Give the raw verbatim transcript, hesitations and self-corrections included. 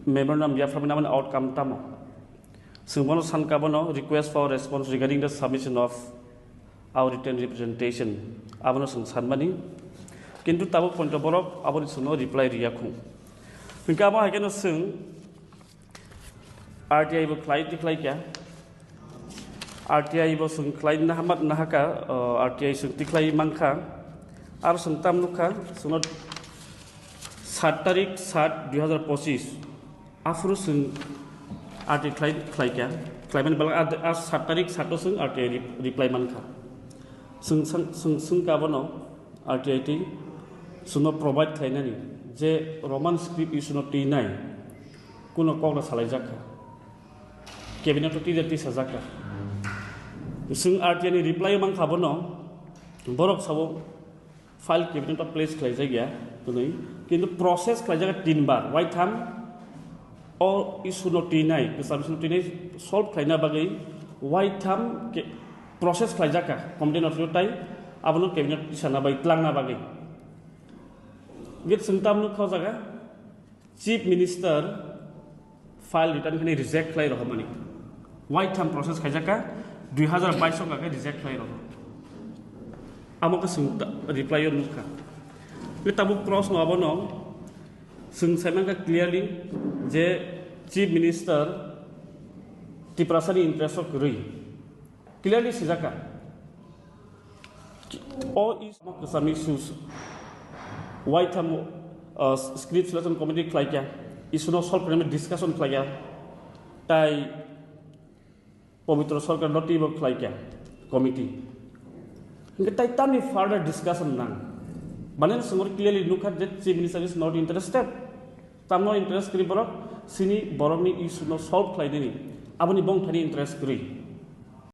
Memorandum yapharmani aboni outcome tamo? Chwng bono sankha, bono request for response regarding the submission of our written representation, abono chwng sanmani. Kintu tabuk poito borok aboni chwngno reply riya khung. Hwnkhe abo hai kheno chwng R T I bo khlai tikhlai kha. R T I bo chwng khlai nahamat nahaka, uh, R T I chwng tikhlai mankha. Aro chwng tam nukha, chwngno sat tarik sat dui hazar pochis, aphuru chwng R T I khlai, khlai kha. Khlaimani belai a, a sat tarik sat o chwng R T I re-, reply mankha. Chwng sang-, chwng swngkha bono R T I twi chwngno provide khlainani je Roman script issue no twi nai. Kuno kok da salai jak kha. Cabinet o twi da twi sajak kha. Chwng R T I ni reply o mankha bono, borok sabo file cabinet o place khlai jak ya, twnwi. Kintu process khlai jak tin bar, waitham o issue no twi nai, kwcham issue no twi nai solve khlaina bagwi waitham ke-, process khlai jak kha, committee no twi tai abono cabinet tisana bai tlangna bagwi. Git chwng tam nukha o jaga. Chief Minister file return khe reject khlai rohormani. Waitham process khaijak kha, dui hazar bais o khe reject khlai rohor. Amo khe chwng ta-, reply o nukha. Tei tabuk proshno abono chwng saimankha clearly je Chief Minister Tiprasani interest o kwrwi. Clearly sijak kha. O is kwcham issues. Waitham, uh, script selection committee khlai kha. Issue no solve khlaimani discussion khlai kha. Tai Pabitra Sarkar no twibo khlai kha committee. Hingke tai tamni further discussion nang. Mane swngwr clearly nukha je Chief Minister is not interested. Tamno interest kwrwi borok, sini borokni issue no solve khlai nini. Aboni bongthani interest kwrwi.